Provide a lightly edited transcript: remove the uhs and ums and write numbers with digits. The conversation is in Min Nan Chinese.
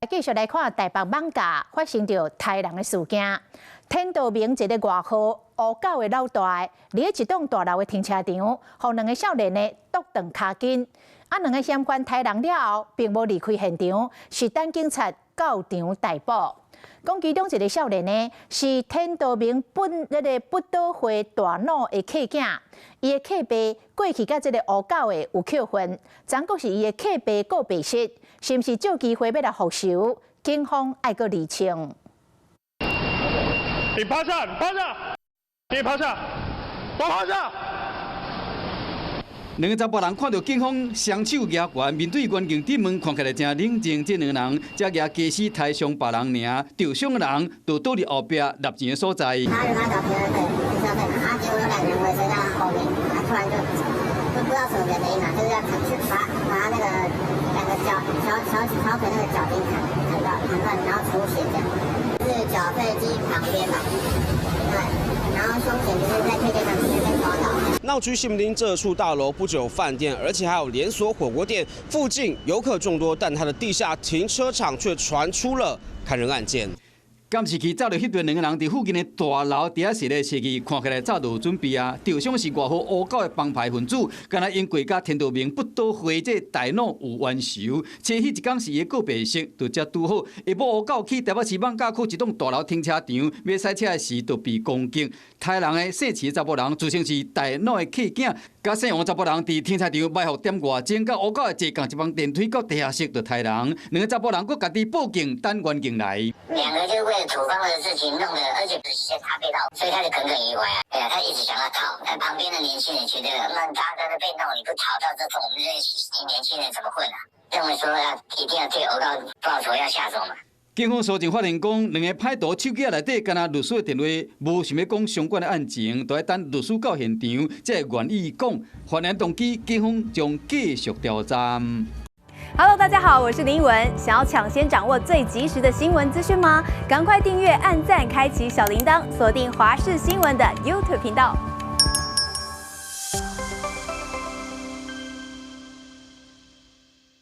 繼續來看台北艋舺發生著刣人的事件。天道盟一个外號烏狗的老大，佇咧一棟大樓的停車場，予兩个少年呢剁斷跤筋。啊，兩个嫌犯刣人了後，並無離開現場，是等警察到場逮捕。講其中一个少年呢，是天道盟本那个不倒會大腦的契囝，伊的契爸過去佮這个烏狗的有扣分，昨閣是伊的契爸告白失，是毋是藉機會欲來復仇？警方愛閣釐清。你趴下，你趴下，你趴下，都趴下。兩个查埔人看著警方雙手舉懸，面對懸鏡頂門，看起來誠冷靜。這兩个人才舉家私刣傷別人爾，受傷的人就倒佇後壁納錢的所在。他就他繳停車費，停車費嘛，啊，結果有兩個人尾隨在他後面，他突然就不知道什麼原因啊，就是要去把他那個兩個腳小小小腿那個腳筋砍斷砍斷，然後出血這樣，是繳費機旁邊吧，對，然後兇嫌就是在配電廠裡面被抓到。鬧區西門町這處大樓不只有飯店，而且還有連鎖火鍋店，附近遊客眾多，但它的地下停車場卻傳出了砍人案件。監視器照著彼對兩个人佇附近的大樓佇遐踅來踅去，看起來早就有準備啊。受傷是外號烏狗的幫派分子，敢若𪜶過佮天道盟不倒會這大腦有冤仇。這彼一工是伊的告白式，就才拄好。下晡烏狗去台北市艋舺區一棟大樓停車場欲駛車的時，就被攻擊。刣人的姓徐查埔人，自稱是大腦的契囝，佮姓王查埔人佇停車場埋伏點外鐘，佮烏狗的坐仝一房電梯到地下室就刣人。兩个查埔人閣家己報警等援警來。兩個就為了土方的事情弄得，而且是先他被盜，所以他就耿耿於懷啊。對啊，他一直想要逃，但旁邊的年輕人覺得，那大家都被弄，你不逃到這種，我們這些年輕人怎麼混啊？認為說要一定要對烏狗報仇，要下手嘛。警方搜證發現講，兩个歹徒手機內底敢若律師的電話，無想欲講相關的案情，都愛等律師到現場才會願意講。犯案動機，警方將繼續調查。 Hello，大家好，我是林文。想要搶先掌握最及時的新聞資訊嗎？趕快訂閱、按讚、開啟小鈴鐺，鎖定華視新聞的 YouTube 頻道。